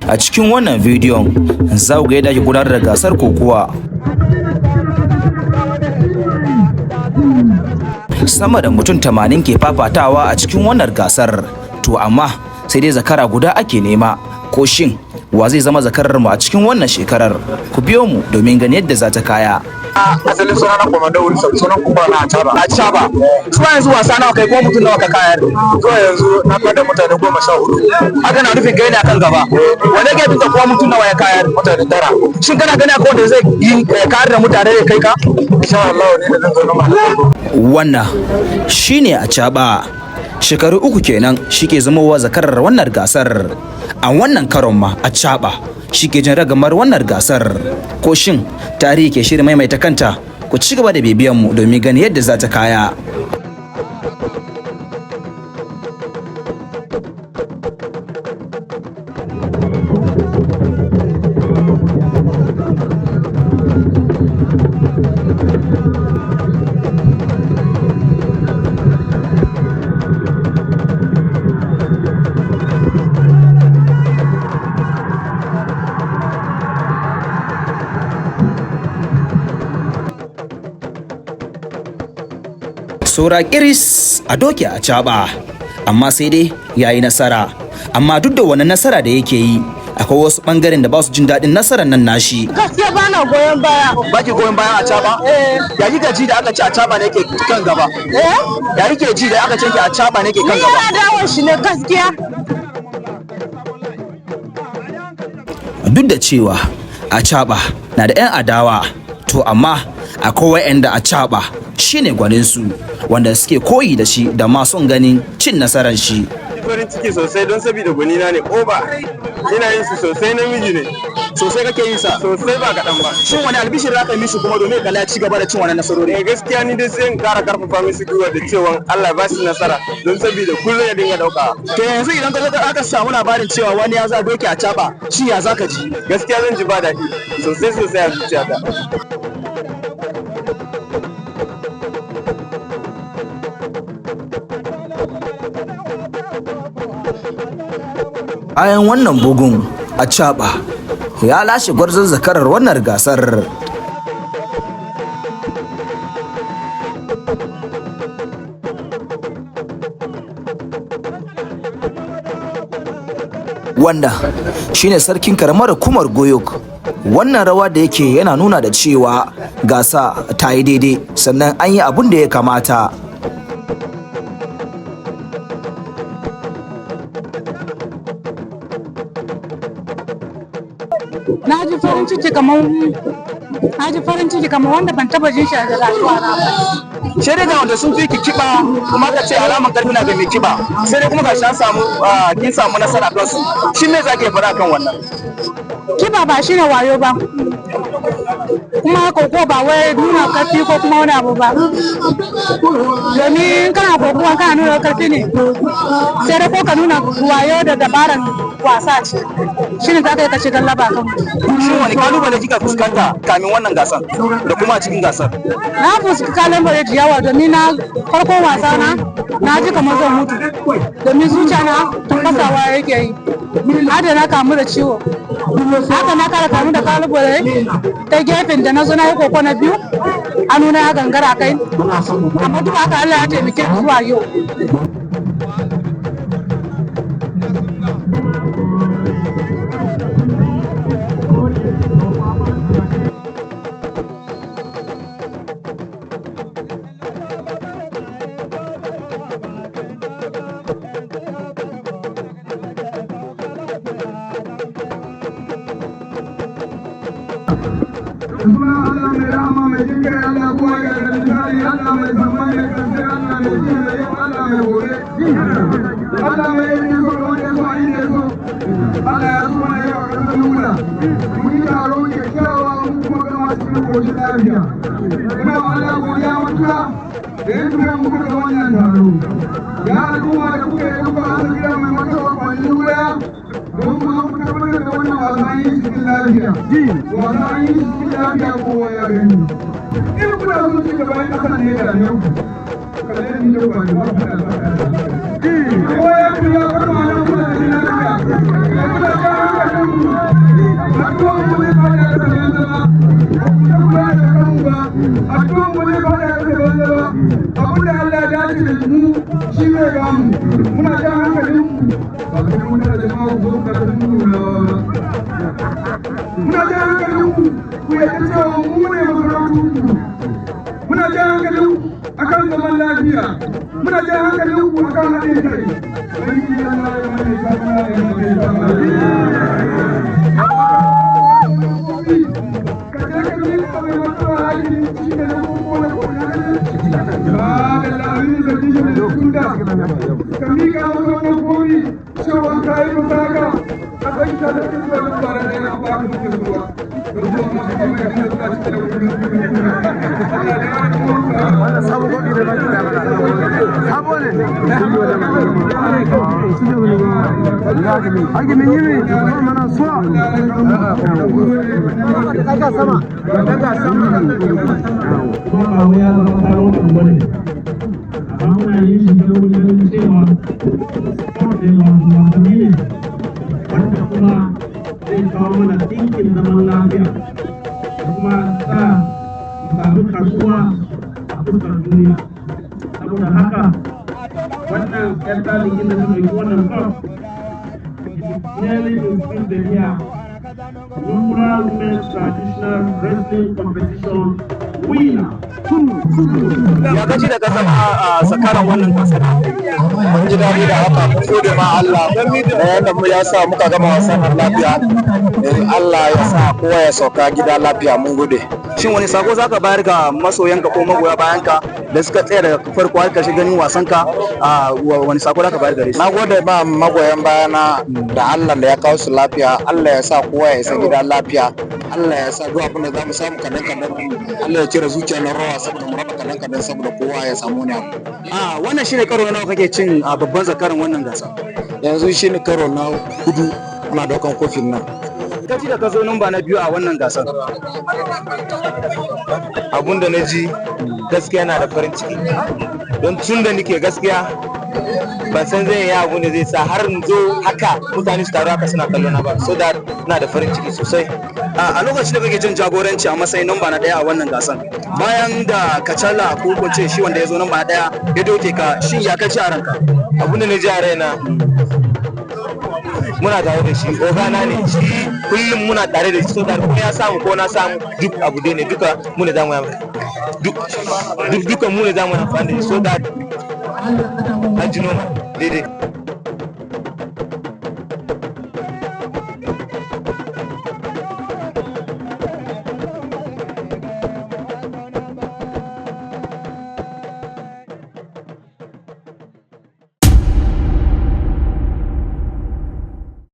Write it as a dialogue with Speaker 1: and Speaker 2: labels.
Speaker 1: A cikin wannan bidiyon za ku ga yadda ake gudanar da gasar kokuwa. Sama da mutum 80 ke fafatawa a cikin wannan gasar. To amma sai dai zakara guda ake nema. Ko shin wa zai zama zakarar mu a cikin wannan shekarar? Ku biyo mu domin ganin yadda za ta kaya.
Speaker 2: Asalin suna na Komando Wilson, sunan kuma na Achaba.
Speaker 3: Achaba. Zuwa yanzu wasa nawa kai, ko mutum nawa ka kayar?
Speaker 2: Zuwa yanzu na kada mutane 14.
Speaker 3: Haka na nufin kai ne akan gaba. Wanda ke bisa kuma mutum nawa ya kayar?
Speaker 2: Mutane 9.
Speaker 3: Shin kana gani akwai wanda zai yi kayar da mutane ya kai ka?
Speaker 2: Insha Allah ne da zan zo na.
Speaker 1: Wannan shine Achaba. Shekaru 3 kenan shike zamowa zakarar wannan gasar. A wannan karon ma Achaba shi ke jin ragamar wannan gasar. Ko shin tarihi ke shirin maimaita kanta? Ku ci gaba da bibiyan mu domin ganin yadda za ta kaya. Saura kiris a doke Achaba, amma sai dai ya yi nasara. Amma duk da wannan nasara da yake yi, akwai wasu bangaren da ba su jin daɗin nasarar nan nashi.
Speaker 4: Gaskiya ba na goyon baya.
Speaker 3: Baki goyon bayan Achaba?
Speaker 4: Eh.
Speaker 3: Ya kika ji da aka ce Achaba ne ke kan gaba?
Speaker 4: Eh?
Speaker 3: Ya kike ji da aka ce ki Achaba ne ke kan
Speaker 4: Ni
Speaker 3: gaba?
Speaker 4: yana dawon shi ne gaskiya.
Speaker 1: Duk da cewa Achaba na da 'yan adawa, to amma akwai wa'anda Achaba shine gwaninsu, wanda suke koyi da shi da ma son ganin cin nasarar shi.
Speaker 5: Farin ciki sosai don saboda gwanina ne oba, ina yin su sosai, namiji ne.
Speaker 3: Sosai kake yin sa?
Speaker 5: Sosai, ba kaɗan ba.
Speaker 3: Shin wani albishir za ka yi mishi kuma domin kala ci gaba da cin wannan nasarori?
Speaker 5: Eh, gaskiya ni dai sai in kara karfafa musu gwiwa da cewa Allah ba su nasara, don saboda kullum ya dinga ɗauka.
Speaker 3: To yanzu idan ka zo aka samu labarin cewa wani ya za doke Achaba, shin ya zaka ji?
Speaker 5: Gaskiya zan ji ba daɗi sosai sosai a zuciyata.
Speaker 1: Bayan wannan bugun, Achaba ya lashe gwarzon zakarar wannan gasar. Wanda shine sarkin karamar hukumar Goyok. Wannan rawa da yake yana nuna da cewa gasa ta yi daidai, sannan an yi abun da ya kamata.
Speaker 4: Na ji farin ciki kamar na ji farin ciki kamar wanda ban taba jin shi a rayuwa na ba.
Speaker 3: Sai dai ga wanda sun fi ki kiba, kuma ka ce alaman karfi na ga mai kiba, sai dai kuma ga an samu kin samu nasara kan su. Shin me zaka faɗa kan wannan?
Speaker 4: Kiba ba shi ne wayo ba. Kuma koko ba wai nuna karfi ko kuma wani abu ba. Domin kana kokowa kana nuna karfi ne. Sai dai ko ka nuna wayo da dabaran wasa ce. Shi ne za ka yi ka shiga laba kan mutum.
Speaker 3: Shin wani kalubale kika fuskanta kamin wannan gasan da kuma a cikin gasar?
Speaker 4: Na fuskanci kalubale da yawa, domin na farkon wasa na na ji kamar zan mutu, domin zuciya na tafasawa yake yi har da na kamu da ciwo. Haka na kara kamu da kalubale ta gefen da na zo na yi koko na biyu, hannuna ya gangara kai, amma duk haka Allah ya taimake ni zuwa yau.
Speaker 6: Suna Allah mai rahama mai jinkai, Allah kuwa ga misali, Allah mai samman mai kanse, Allah mai ji mai yau, Allah mai gobe. Allah mai yi so da wanda so a inda so. Allah ya so mana yau a ƙasar nuna. Mun yi taro kyakkyawa, mun kuma gama cikin koshin lafiya. Muna wa Allah godiya matuƙa da ya tura muku daga wannan taro. Ya al'umma da kuka yi duka an gida mai martaba kwanci wuya don ku zo ku tabbatar da wannan wasan yi cikin lafiya. Wasan yi cikin lafiya, kowa ya gani. In kuna son ci gaban ƙasar ne da ne ku. Kalle ni da ba ni ba ku da albarka. Kowa ya fi ya bar ma nan kuna cikin lafiya. Kuna ba hankalin ku. Addu'an mu zai fada a ƙasa banza ba. Ba mu ta kula da kanmu ba. Addu'an mu zai fada a ƙasa banza ba. Abin da Allah ya dace da mu shi zai ba mu. Muna jan hankalin ku. Ba ka muna da jama'a ku zo ku karɓi mu ba. Muna jan hankalin ku, ku yarda cewa mu ne masarautun ku. Muna jan hankalin ku akan zaman lafiya. Muna jan hankalin ku akan haɗin kai. Ubangiji Allah ya maimaita mana, ya maimaita mana. Ka je ka miƙa mai martaba hakimi shi ne na koko na koko na ba da la'amin sarki shi da kunda. Ka miƙa masa wannan kofi cewa ka yi musaka a ɗan ta da zuwa duk bara ɗaya an ba ka muke zuwa. Don zuwa masu kuma ya suna cikin da wuri. Allah ya
Speaker 5: Wannan sabon kofi ne ba ki da sabo ne. Hakimi yimi mana so. Daga sama, daga sama.
Speaker 7: Kuma ba wai ya zama sabon abu bane, amma muna yin shi don ganin cewa sport ne, wato wasanni ne wanda kuma zai kawo mana ɗinkin zaman lafiya da kuma sa mu samu karɓuwa a fuskar duniya. Saboda haka wannan ƴan ɗalibin da suka yi wannan cup, it is clearly inscribed here, Nura Women's Traditional Wrestling Competition winner.
Speaker 3: Ya kaji da ka zama a zakaran wannan gasar?
Speaker 2: Mun ji daɗi da haka, mun gode ma Allah da yadda mu ya sa muka gama wasan nan lafiya. Allah ya sa kowa ya sauka gida lafiya, mun gode.
Speaker 3: Shin wani sako zaka bayar ga masoyanka ko magoya bayanka da suka tsaya daga farko har karshe ganin wasan ka? Wani sako zaka bayar gare su?
Speaker 2: Na gode ma magoyan bayana da Allah da ya kawo su lafiya. Allah ya sa kowa ya isa gida lafiya. Allah ya sa duk abin da za mu samu kadan kadan, Allah ya cire zuciya na rawa saboda mu raba kadan kadan saboda kowa ya samu wani abu.
Speaker 3: A wannan shine karo na nawa kake cin a babban zakaran wannan gasa?
Speaker 2: Yanzu shine karo na hudu muna daukan kofin nan.
Speaker 3: Kaji da ka zo namba na biyu a wannan gasar?
Speaker 5: Abun da na ji gaskiya na da farin ciki, don tun da nike gaskiya ban san zai yi abun da zai sa har in zo haka mutane su taru haka suna kallo na ba, so that na da farin ciki sosai.
Speaker 3: A lokacin da kake jin jagoranci a matsayin namba na daya a wannan gasan, bayan da Kacalla ko ko ce shi wanda ya zo namba na daya ya doke ka, shin ya kaci a ranka?
Speaker 5: Abun da na ji a raina, muna tare da shi, ogana ne shi, kullum muna tare da shi, so that ko ya samu ko na samu duk abu dai ne, duka mu ne zamu yi duk duka mu ne zamu yi amfani da shi, so that an ji noma daidai.